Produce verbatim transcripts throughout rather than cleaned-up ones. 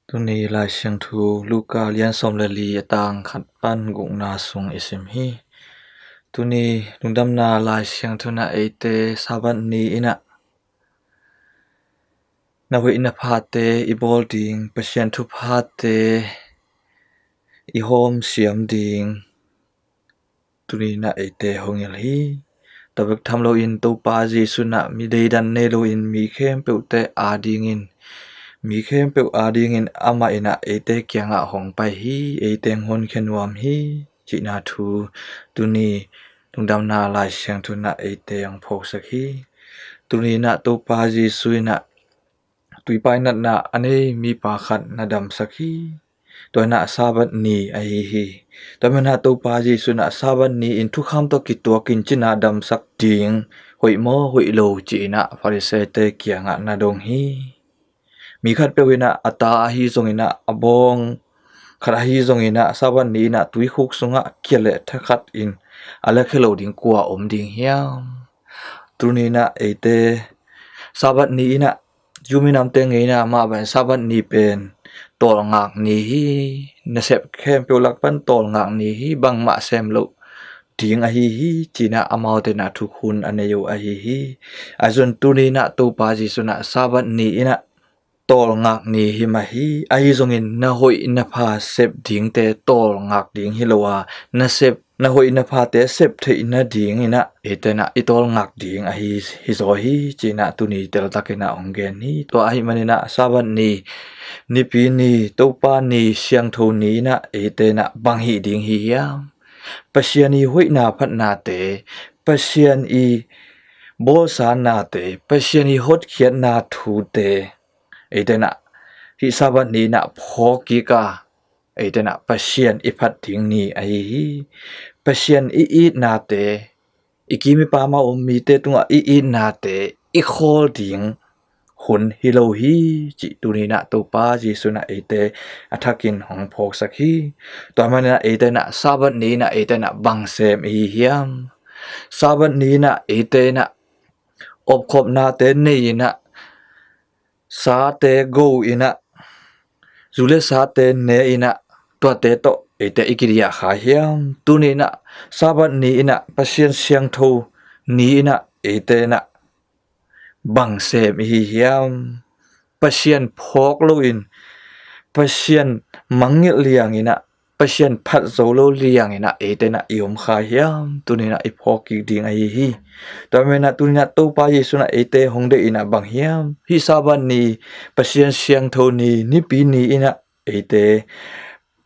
Tuni Lai Siangtho Luka lian sawm le li a tang khat pan gukna sung i sim hi. Tuni lungdamna Lai Siangtho na eite Sabbath ni inah na hoih na phate i bawl ding, Pasian thuphate i hawm siam ding tuni na eite hong hilh hi. Tua bek tham loin Topa Jesu na mi deidan nei loin mi khempeuhte adingin, mi khempeuh adingin amah inah eite kiangah hong pai hi, eite hong honkhia nuam hi cihna thu tuni lungdamna Lai Siangtho na eite hong phawksak hi. Tuni na Topa Jesu inah tuipai natna a nei mipa khat na damsak hi. Tua inah Sabbath ni ahi hi. Tua manah Topa Jesu inah Sabbath ni in thukham tawh kituakin cina damsak ding, hoih maw hoih lo ci inah Pharisee-te kiangah na dong hi. Mi khatpeuh inah a ta ahi zong inah a bawng khat ahi zong inah Sabbath ni inah tuikhuk sungah kia le thakhat in a lekhia lo ding kua om ding hiam? Tuni inah eite Sabbath ni inah Jew minamte ngeina mah bangin Sabbath ni pen tawlngak ni hi. Nasep khempeuh lak pan tawlngak ni hi. Bangmah sem loh ding ahi hi ci inah amaute na thukhun a nei uh ahi hi. Ahi zong tuni inah Topa Jesu inah Sabbath ni inah tawlngak ni hi mah hi. Ahi zongin na hoih na pha sep dingte tawlngak ding hi lo a, na sep na hoih na phate sep theih nading inah eite inah i tawlngak ding ahi hi zaw hi ci inah tuni teltak inah hong gen hi. Tua ahi man inah Sabbath ni, Nipi ni, Topa ni, Siangtho ni inah eite inah bang hih ding hi hiam? Pasian i hoihna phatnate, Pasian i bawlsa nate, Pasian i hotkhiatna thute eite inah hih Sabbath ni inah phawk kik a, eite inah Pasian i phat ding ni ahi hi. Pasian i itnate, i kim i pam a om mite tungah i itnate i khawl ding hun hi lo hi cih tuni inah Topa Jesu inah eite a thakin hong phawksak hi. Tua man inah eite inah Sabbath ni inah eite inah bang sem i hi hiam? Sabbath ni inah eite inah opkhopnate nei inah, sate go inah, zu le sate ne inah, tuate tawh eite i kidiah kha hiam? Tuni inah Sabbath ni inah, Pasian Siangtho ni inah eite inah bang sem i hi hiam? Pasian phawk loin, Pasian mangngilh liang inah, Pasian phat zo lo liang inah eite inah i om kha hiam? Tuni inah i phawk kik ding ahi hi. Tua man inah tuni inah Topa Jesu inah eite hong deih inah bang hiam? Hih Sabbath ni, Pasian Siangtho ni, Nipi ni inah eite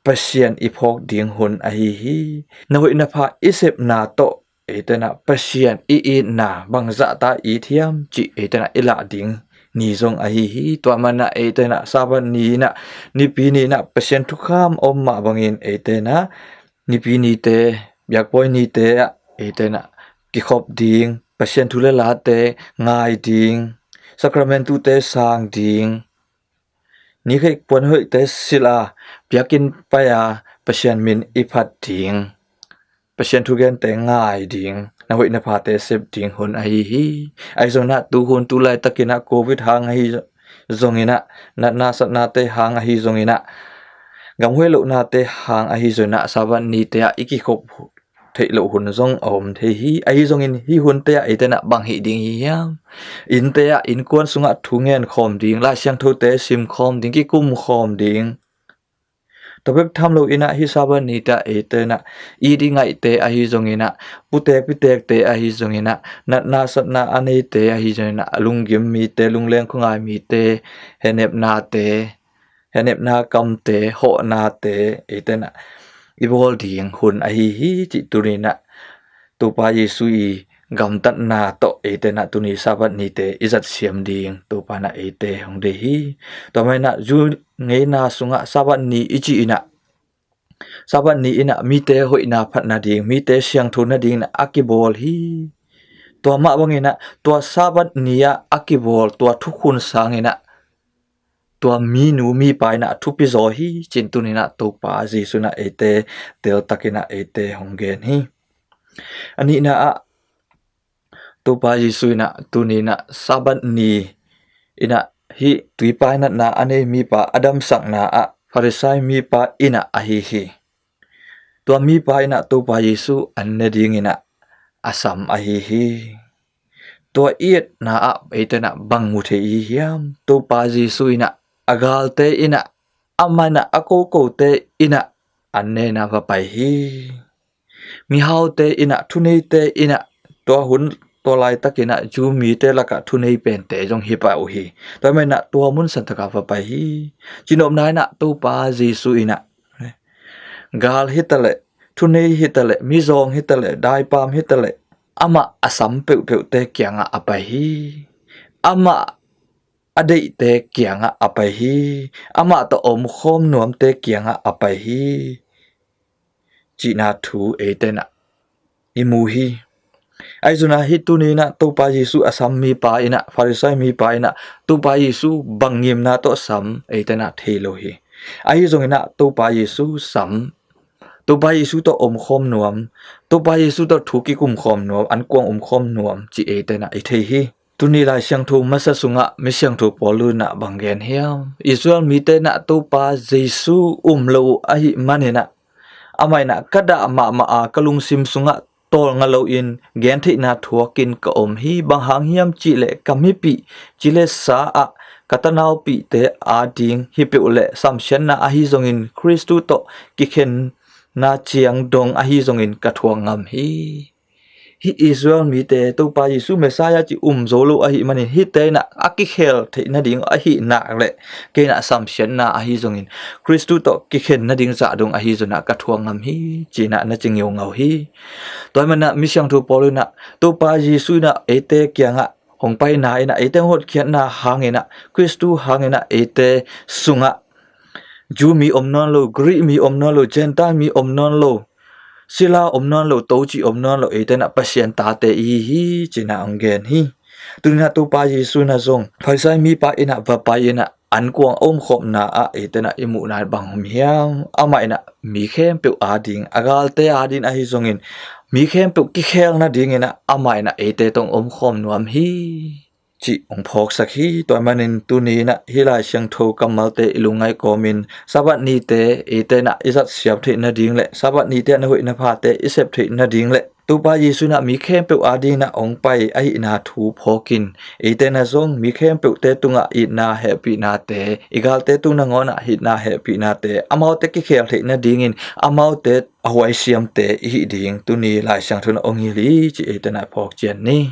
Pasian i phawk ding hun ahi hi. Na hoih na pha i sepna tawh eite inah Pasian i itna bang zahta it hiam cih eite inah i lah ding ni zong ahi hi. Tua man inah eite inah Sabbath ni inah, Nipi ni inah Pasian thukham om mah bangin eite inah Nipi nite, biakpawi nite ah eite inah kikhop ding, Pasian thu le late ngai ding, Sacramentu-te sang ding, ni khat puan hoihte silh a, biakinn pai a, Pasian min i phat ding, Pasian thugente ngai ding, na hoih na phate sep ding hun ahi hi. Ahi zong inah tu hun tu laitak inah Covid hang ahi zong inah, natna satnate hang ahi zong inah, gam hoih lohnate hang ahi zong inah Sabbath nite ah i kikhop theih loh hun zong a om thei hi. Ahi zongin hih hunte ah eite inah bang hih ding hi hiam? Innte ah innkuan sungah thu ngen khawm ding, Lai Siangthote sim khawm ding, kikum khawm ding. Tua bek tham lo inah hih Sabbath nite ah eite inah it i ngaihte ahi zong inah, putek pitekte ahi zong inah, natna satna a neite ahi zong inah, a lunggim mite, lungleng khuangai mite, henepnate, henepna kamte, hawhnate eite inah i bawl ding hun ahi hi cih tuni inah Topa Jesu i gamtatna tawh eite inah tuni Sabbath nite i zat siam ding Topa inah eite hong deih hi. Tua man inah Jew ngeina sungah Sabbath ni i cih inah, Sabbath ni inah mite hoihna phat nading, mite siangtho nading inah a kibawl hi. Tua mah bang inah tua Sabbath ni ah a kibawl tua thukhun sang inah tua minu mipa inah thupi zaw hi cih tuni inah Topa Jesu inah eite teltak inah eite hong gen hi. A nihna ah Topa Jesu inah tuni inah Sabbath ni inah Hih tuipai natna a nei mipa a damsakna ah Farisai mipa in ah ahi hi. Tua mipa in ah Topa Jesu an ne dingin ah a sam ahi hi. Tua i etna ah eite in ah bang mu thei i hiam? Topa Jesu in ah a galte in ah, amah in ah a kokote in ah an nena va pai hi. Mihaute in ah, thuneite in ah, tua hun tua laitakin ah Jew mite lakah thunei pente zong hi pah uh hi. Tua ahih manin ah tua mun santakah va pai hi. Cinopna in ah Topa Jesu in ah gal hitaleh, thunei hitaleh, mizawng hitaleh, daipam hitaleh, amah a sam peuhpeuhte kiangah a pai hi. Amah a deihte kiangah a pai hi. Amah tawh omkhawm nuamte kiangah a pai hi, cihna thu eite in ah i mu hi. Ahi zongin ah hih tuni in ah Topa Jesu a sam mipa in ah, Farisai mipa in ah Topa Jesu bang ngimna tawh sam eite in ah thei lo hi. Ahi zongin ah Topa Jesu sam, Topa Jesu tawh omkhawm nuam, Topa Jesu tawh thu kikumkhawm nuam, an kuang omkhawm nuam cih eite in ah i thei hi. Tuni Lai Siangtho masa sungah Misiangtho Paul in ah bang gen hiam? Israel mite in ah Topa Jesu um lo uh ahih manin ah, amah in ah ka dah mahmah a, ka lungsim sungah tawlnga loin gentheihna thuakin ka om hi. Bang hang hiam cihleh ka mipih ci le sa ah ka tanaupihte ading hi peuh leh samsiatna ahi zongin Khristu tawh kikhenna ciang dong ahi zongin ka thuak ngam hi. Hih Israel mite Topa Jesu Messiah cih um zo lo ahih manin hihte in ah a kikhel theih nading ahih nak leh kei in ah samsiatna ahi zongin Khristu tawh kikhen nading zah dong ahi zongin ah ka thuak ngam hi, ci-in ah na ci ngeungau hi. Tua ahih manin ah Misiangtho Paul in ah Topa Jesu in ah eite kiangah hong paina in ah, eite hong hotkhiatna hangin ah, Khristu hangin ah eite sungah Jew mi om nawn lo, Greek mi om nawn lo, Gentile mi om nawn lo, sila om nawn lo, toci om nawn lo, eite in ah Pasian tate i hi hi, ci-in ah hong gen hi. Tuni in ah Topa Jesu in ah zong Farisai mipa in ah va pai in ah an kuang a omkhawmna ah eite in ah i muhna bang om hiam? Amah in ah mi khempeuh ading, a galte ading ahi zongin mi khempeuh kikhel nadingin ah amah in ah eite tawh omkhawm nuam hi, cih hong phawksak hi. Tua ahih manin tuni in ah hih Lai Siangtho kammalte i lungngaih kawmin Sabbath nite eite in ah i zatsiam theih nading leh Sabbath nite ah na hoih na phate i sep theih nading leh Topa Jesu in ah mi khempeuh ading in ah hong pai ahihna thu phawkin, eite in ah zong mi khempeuhte tungah itna hehpihnate, i galte tung nangawn ah itna hehpihnate, amaute kikhel theih nadingin amaute a huaisiamte i hih ding tuni Lai Siangtho in ah hong hilh hi, cih eite in ah phawk ciat ni.